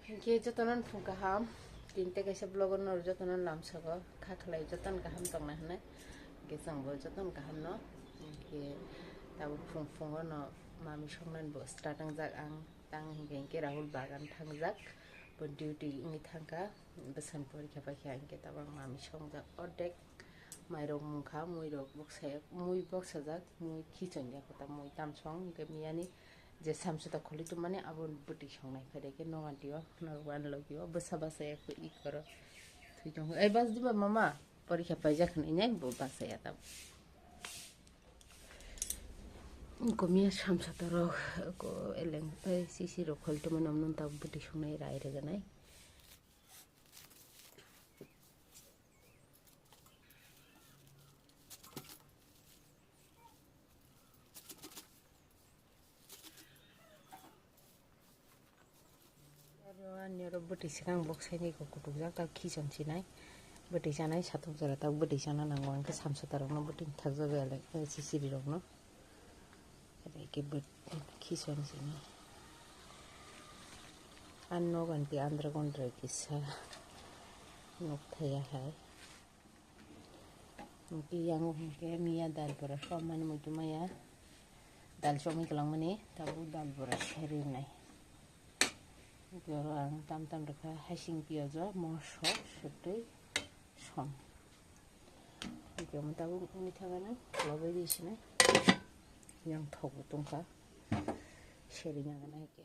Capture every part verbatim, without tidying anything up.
Hinkhe jotono phung kaham, tini tei kaisa vlog-o norok jotono lamsogo, kha khlai jotono kaham tongna hwnwi. Hinkhe chwngbo jotono kaham no. Hinkhe tabuk phung phungo no mami songnani bo start wngjak ang, tang hinkhe hinkhe Rahul bagan thangjak, bo duty wngwi thangkha, bwsani porikha paikha hinkhe tabuk ang mami songjak ordek. Mairok mungkha, muirok boksa, mui boksajak, mui khichon ya kota mui tamsong, hinkhe miyani je samsota kholi tongmani abo bwtwi songnai phaidai khe nogo aunty o, norok ani logi o bwsa basa ya khe i koro thwi tongo. Ei bas diba mama, porikha paijak hinwi nai bo basa ya tamo. Komiya samsota rok ko eleng ei sisi rok kholi tongmani omno tabuk bwtwi songnai rai rwgwnai. Aro ani oro bwtwi swkang boksaini kok kutukjak, tak khichon sinai. Bwtwi chanai satok jora, tak bwtwi chana nango, hwnkhe samsota rokno bwtwi thakjak belai, sisiri rokno. Eke bwt-, khichon sini. Ang nogo aunty andra gondra kisa nukthaiya hai. Hwnkhe yang hwnkhe miya dal bora somani muitu maya. Dal chomwi kwlangmani tabuk dal bora serinai. Boro ang tam tam rwkha hasing piyaj o moso sotwi som. Hwnkhe omo tabuk wngwi thangano khulobwi di sini. Yang thok bo tongkha. Seri nang nai khe.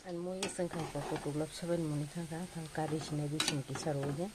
Ani mui swng kha kok kutuk lab sabai muni kha kha, kari sinai bising kisa rwui de.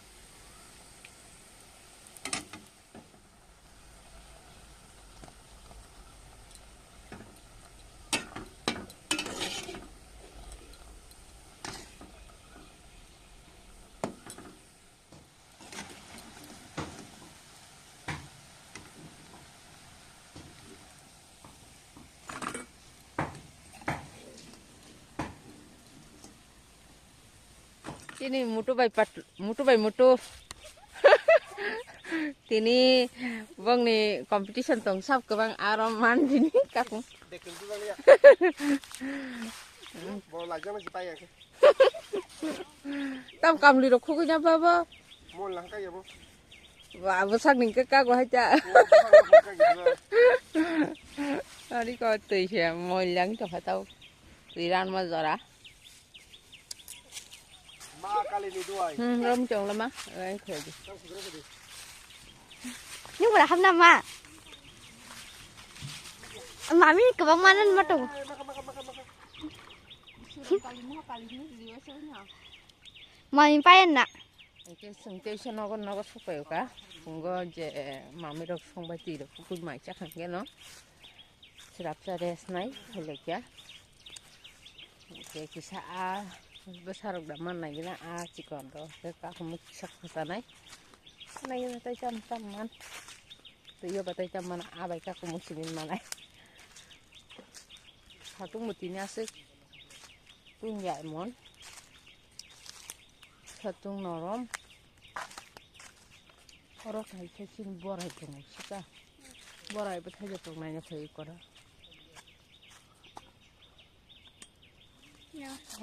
Tini mutu bai pat, mutu bai mutu. Tini bongni competition tong sab kwbang aro man tini kakung. Bo lajang si pai yang. Tam kamli rok khugui na babo. Mo lang ka yabo. Wa bo sak ning ka ka go hai ta. Ari ko tui se mo lang to kha tau. Tui ran ma jora. Ma kali ni duai. Hmm, rom chong lama. Ai khoi di. Ni wala hamna ma. Mami kwbang manan ma tong. Mami payan na. Hwnkhe chwng teisa nogo nogo sokpaiyo ka. Phungo je mamirok songbai twi rok kubui mai chakha hwnkhe no swrapsa rest nai phailaikia. Hwnkhe kisa a bwsarok da mannai gina a chikon rok hwnkhe kakhumui kisa khosanai. Nai gina tai cham cham man. Twiyo batai cham man a bai kakhumui simi manai. Satung bo tini aswk. Tungya emon. Satung norom. Oro kaisa chini borai tongo sika. Borai bo thaija tongnai no phai kora.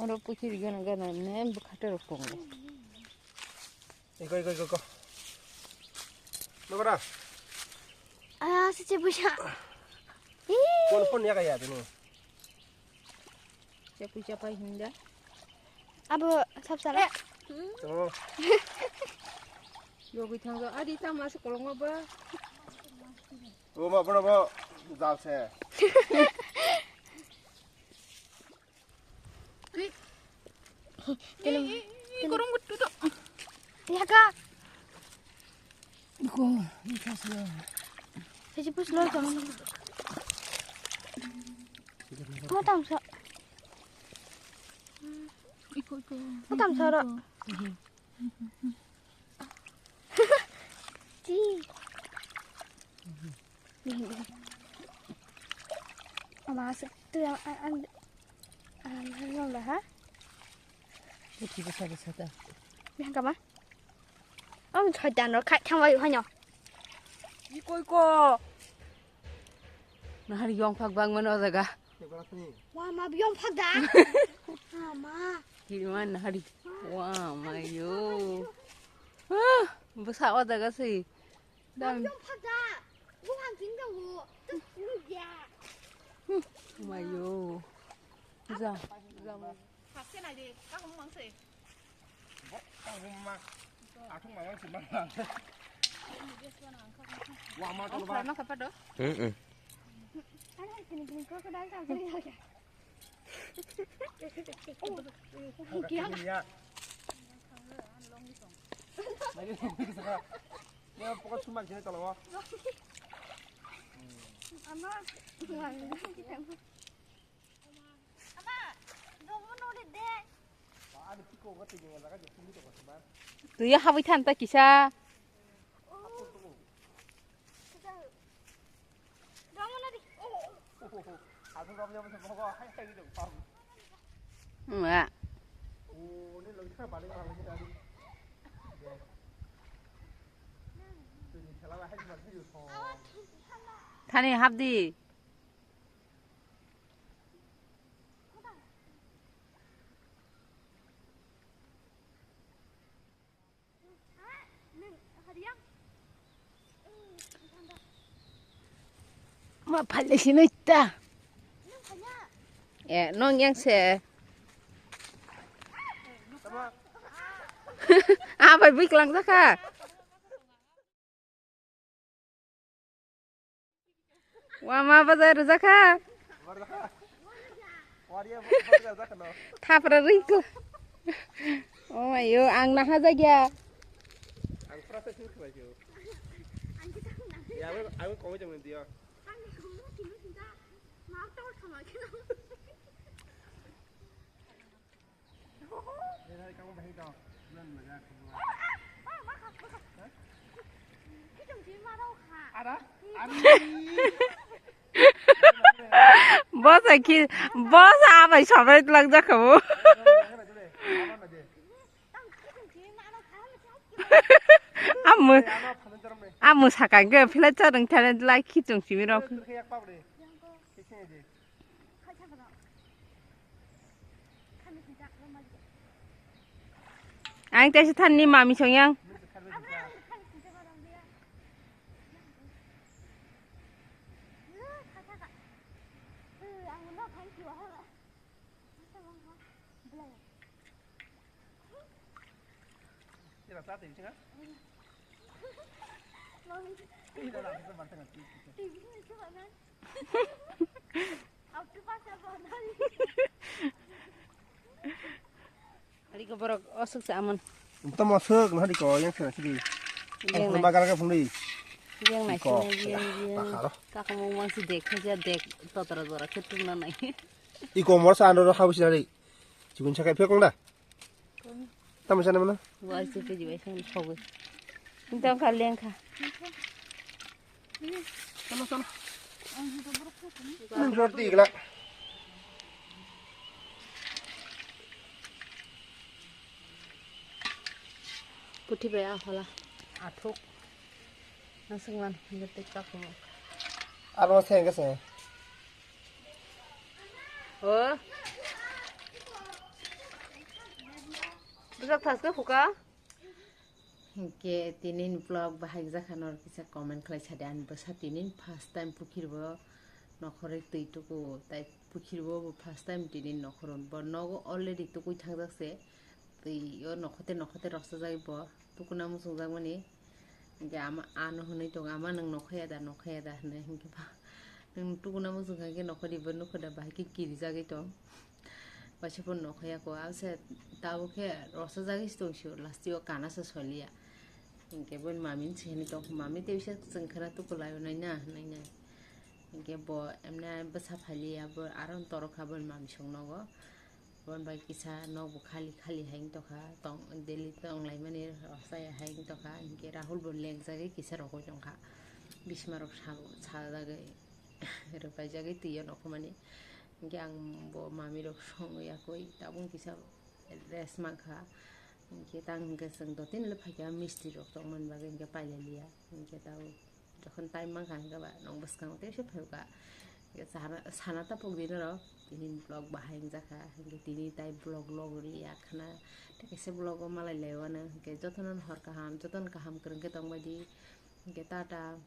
Oro puchiri gana gana ne bwkhate rok tongo. Iko, iko, iko, iko. Nogora. Ah, si chepuisa. Phone, phone ya kaya tini. Chepuisa pai hinda. Abo sab sala. Oh. Yogwi thangdo. Adi tama se kolongo ba. Oh, ma, bro, bro. Jal se. Tui. Tui. Ih, ih, ih, korong betul tu. Ya, Kak. Iko, iko sih. Sisi pus lo, Kak. Mau tahu, Kak? Iko, iko. Mau tahu, Kak? Ci. Ma se tu ang ang ang ang da ha. Puthi bwsa bwsa ta. Yang kama. Ang chai dan ro khai thang wai hanyo. Iko iko. Nahar yong phak bang mano jaga. Wa ma yong phak da. Ha ma. Kirman nahari. Wa ma yo. Ah, bwsa o jaga si. Dam. Yong phak da. Buhan king da wo. Tu ya. Mayo. Ja. Ja. Hakse nai de. Ka hum mang se. Ka hum ma. Athung ma mang se mang. Wa ma to ba. Ma ka pa do. Mm. Ana kini kini ko ka dal ka kini ka. Oh, oh, oh, kiya. Ya. Lagi lagi sa. Ya pokok cuma sini kalau. Ama, ama, domo nori de. Tuya habwi than ta kisa. Domo nori. Wah. Thani habdi. Ma phaile sinoi ta. E, nong yang se. Ah, bai bui kelang jaka. Wama bazar jakha. Thapra rikla. Oh my yo, ang naha jagya. Bosa ki, bosa abai sobai langjak kho. Amu, amu sakang ke philai charang thale lai khichung simi rok. Ang tei se thanni mami song yang. Hari ko borok osuk sa aman. Tamo suk na hari ko yang sana sidi. Yang nai. Magal ka phunui. Yang nai sini yang yang. Takaro. Kaka mong mang si dek khaja dek totra jora khe tung na nai. Iko mor sa ando ha bisi hari. Chibun chakai phekong da. Tamo sana mana? Wai se peji bai sang thogoi. Tang kha leng kha. Sana sana. Nang jor di gla. Puthi bai a hola. Athuk. Nasing lan ngetik tak mo. Aro seng ke seng. O. Bwsak thaske phuka? Hinkhe tinin vlog bahai jakha norok kisa comment khlai sadi, ani bwsa tinin first time pukhirbo nokhorwi twi tuku, tai pukhirbo bo first time tinin nokhoro bo nogo already tukui thangjak se, twi o nokhote nokhote roksajagwi bo tukuna muchungjakmani. Hinkhe ama ano hwnwi tongo, "Ama nwng nokhaya da, nokhaya da?" hwnwi. Hinkhe ba nwng tukuna muchungkha hinkhe nokhorwi bo nukho da, bahai khe kirijagwi tong. Waisa phano nokhaya ko, ase tabuk khe rosa jagwi se tong sio, last o kana se soliya. Hinkhe boni mami ni sihini tong, mami tei bisa chwng khwna tukulai o nai na, nai na. Hinkhe bo emne bwsa phaliya, bo aro torok kha boni mami song nogo. Boni bai kisa nok bo khali khali hai wng tokha, tong daily tong lai mani rosa ya hai wng tokha. Hinkhe Rahul bo leng jagwi kisa rogwi tongkha, bisma rok sa, sajagwi. Rwpaijagwi twi o nokhormani. Hinkhe ang bo mami rok songwi yakwi tabuk kisa rest mankha. Hinkhe tang hinkhe chwng dotino le phaikha misti rok tongmani bagwi hinkhe pailaliya. Hinkhe tabuk jokhon time mankha hinkhe ba nwng bwskango teisa phaikha. Hinkhe sana, sana tapuk di norok tini vlog bahai wngjakha. Hinkhe tini tai vlog logori yakhana tei kaisa vlog o malai laiwano. Hinkhe jotono hor kaham, jotono kaham kwrwngkhe tongbaidi. Hinkhe tata.